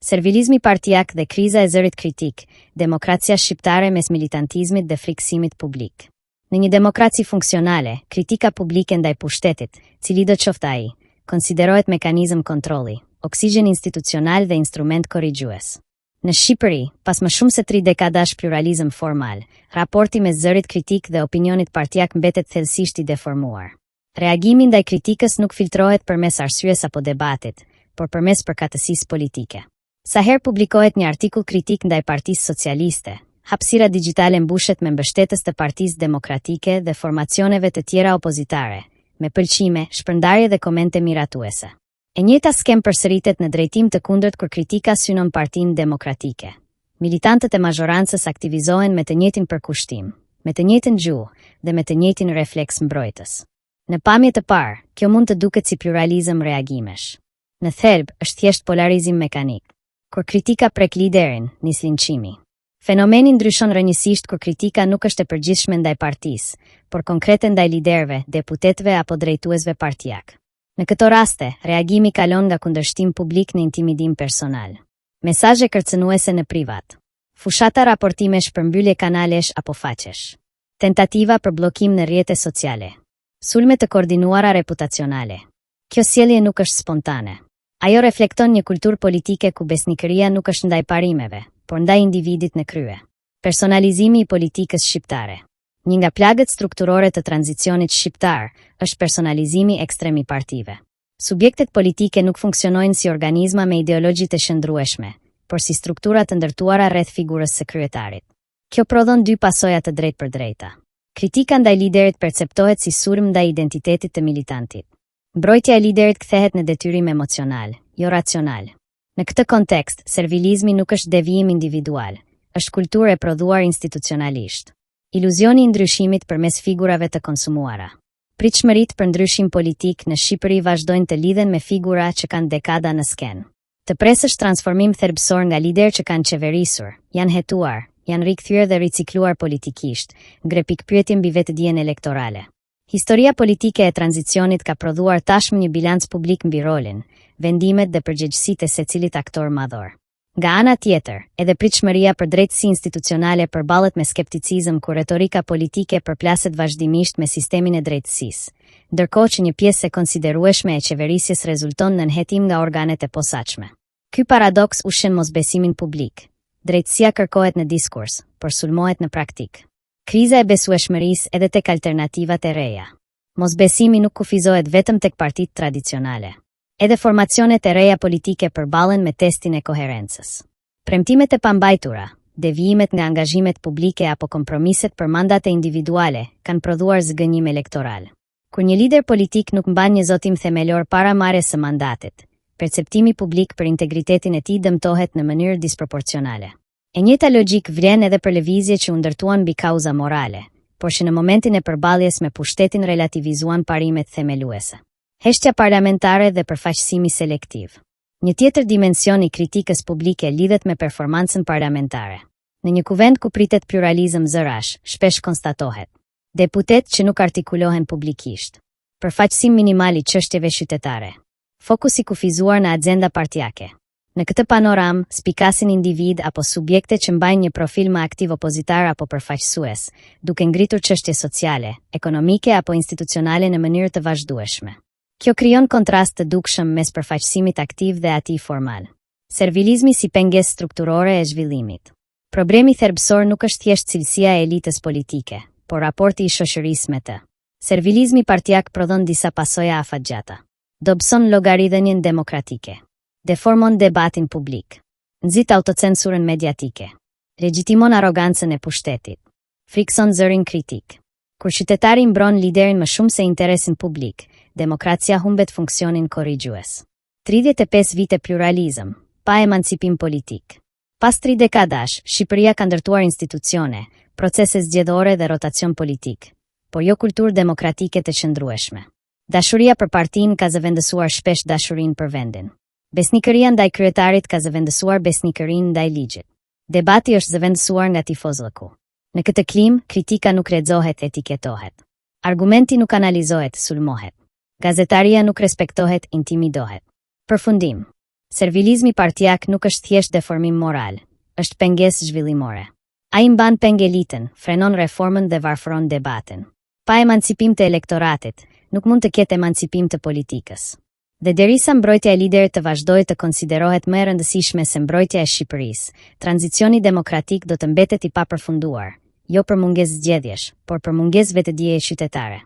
Servilizmi partiak dhe kriza e zërit kritik, demokracia shqiptare mes militantizmit dhe frikësimit publik. Në një demokraci funksionale, kritika publike ndaj pushtetit, cilido qoftë ai, konsiderohet mekanizëm kontrolli, oksigjen institucional dhe instrument korrigjues. Në Shqipëri, pas më shumë se tri dekadash pluralizëm formal, raporti mes zërit kritik dhe opinionit partiak mbetet thellësisht i deformuar. Reagimi ndaj kritikës nuk filtrohet përmes arsyes apo debatit, por përmes përkatësisë politike. Sa herë publikohet një artikull kritik ndaj Partisë Socialiste, hapësira digjitale mbushet me mbështetës të Partisë Demokratike dhe formacioneve të tjera opozitare, me pëlqime, shpërndarje dhe komente miratuese. E njëjta skemë përsëritet në drejtim të kundërt kur kritika synon Partinë Demokratike. Militantët e mazhorancës aktivizohen me të njëjtin përkushtim, me të njëjtën gjuhë dhe me të njëjtin refleks mbrojtës. Në pamje të parë, kjo mund të duket si pluralizëm reagimesh. Në thelb, është thjesht polarizim mekanik. Kur kritika prek liderin, nis linçimi. Fenomeni ndryshon rrënjësisht kur kritika nuk është e përgjithshme ndaj partisë, por konkrete ndaj liderëve, deputetëve apo drejtuesve partiakë. Në këto raste, reagimi kalon nga kundërshtim publik në intimidim personal. Mesazhe kërcënuese në privat. Fushata raportimesh për mbyllje kanalesh apo faqesh. Tentativa për bllokim në rrjete sociale. Sulme të koordinuara reputacionale. Kjo sjellje nuk është spontane. Ajo reflekton një kulturë politike ku besnikëria nuk është ndaj parimeve, por ndaj individit në krye. Personalizimi i politikës shqiptare. Një nga plagët strukturore të tranzicionit shqiptar është personalizimi ekstrem i partive. Subjektet politike nuk funksionojnë si organizma me ideologji të qëndrueshme, por si struktura të ndërtuara rreth figurës së kryetarit. Kjo prodhon dy pasoja të drejtpërdrejta. Kritika ndaj liderit perceptohet si sulm ndaj identitetit të militantit. Mbrojtja e liderit kthehet në detyrim emocional, jo racional. Në këtë kontekst, servilizmi nuk është devijim individual, është kulturë e prodhuar institucionalisht. Iluzioni i ndryshimit përmes figurave të konsumuara. Pritshmëritë për ndryshim politik në Shqipëri vazhdojnë të lidhen me figura që kanë dekada në skenë. Të presësh transformim thelbësor nga liderë që kanë qeverisur, janë hetuar, janë rikthyer dhe ricikluar politikisht, ngre pikëpyetje mbi vetëdijen elektorale. Historia politike e tranzicionit ka prodhuar tashmë një bilanc publik mbi rolin, vendimet dhe përgjegjësitë e secilit aktor madhor. Nga ana tjetër, edhe pritshmëria për drejtësi institucionale përballet me skepticizëm kur retorika politike përplaset vazhdimisht me sistemin e drejtësisë, ndërkohë që një pjesë e konsiderueshme e qeverisjes rezulton nën hetim nga organet e posaçme. Ky paradoks ushqen mosbesimin publik. Drejtësia kërkohet në diskurs, por sulmohet në praktikë. Kriza e besueshmërisë edhe tek alternativat e reja. Mosbesimi nuk kufizohet vetëm tek partitë tradicionale. Edhe formacionet e reja politike përballen me testin e koherencës. Premtimet e pambajtura, devijimet nga angazhimet publike apo kompromiset për mandate individuale kanë prodhuar zhgënjim elektoral. Kur një lider politik nuk mban një zotim themelor para marrjes së mandatit, perceptimi publik për integritetin e tij dëmtohet në mënyrë disproporcionale. E njëjta logjikë vlen edhe për lëvizje që u ndërtuan mbi kauza morale, por që në momentin e përballjes me pushtetin relativizuan parimet themeluese. Heshtja parlamentare dhe përfaqësimi selektiv. Një tjetër dimension i kritikës publike lidhet me performancën parlamentare. Në një kuvend ku pritet pluralizëm zërash, shpesh konstatohet. Deputetë që nuk artikulohen publikisht. Përfaqësim minimal i çështjeve qytetare. Fokus i kufizuar në axhenda partiake. Në këtë panoramë, spikasin individë apo subjekte që mbajnë një profil më aktiv opozitar apo përfaqësues, duke ngritur çështje sociale, ekonomike apo institucionale në mënyrë të vazhdueshme. Kjo krijon kontrast të dukshëm mes përfaqësimit aktiv dhe atij formal. Servilizmi si pengesë strukturore e zhvillimit. Problemi thelbësor nuk është thjesht cilësia e elitës politike, por raporti i shoqërisë me të. Servilizmi partiak prodhon disa pasoja afatgjata. Dobëson llogaridhënien demokratike. Deformon debatin publik. Nxit autocensurën mediatike. Legjitimon arrogancën e pushtetit. Frikëson zërin kritik. Kur qytetari mbron liderin më shumë se interesin publik, demokracia humbet funksionin korrigjues. 35 vite pluralizëm, pa emancipim politik. Pas tri dekadash, Shqipëria ka ndërtuar institucione, procese zgjedhore dhe rotacion politik, por jo kulturë demokratike të qëndrueshme. Dashuria për partinë ka zëvendësuar shpesh dashurinë për vendin. Besnikëria ndaj kryetarit ka zëvendësuar besnikërinë ndaj ligjit. Debati është zëvendësuar nga tifozllëku. Në këtë klimë, kritika nuk lexohet, etiketohet. Argumenti nuk analizohet, sulmohet. Gazetaria nuk respektohet, intimidohet. Përfundim. Servilizmi partiak nuk është thjesht deformim moral, është pengesë zhvillimore. Ai mban peng elitën, frenon reformën dhe varfëron debatin. Pa emancipim të elektoratit, nuk mund të ketë emancipim të politikës. Dhe derisa mbrojtja e liderit të vazhdojë të konsiderohet më e rëndësishme se mbrojtja e Shqipërisë, tranzicioni demokratik do të mbetet i papërfunduar, jo për mungesë zgjedhjesh, por për mungesë vetëdijeje qytetare.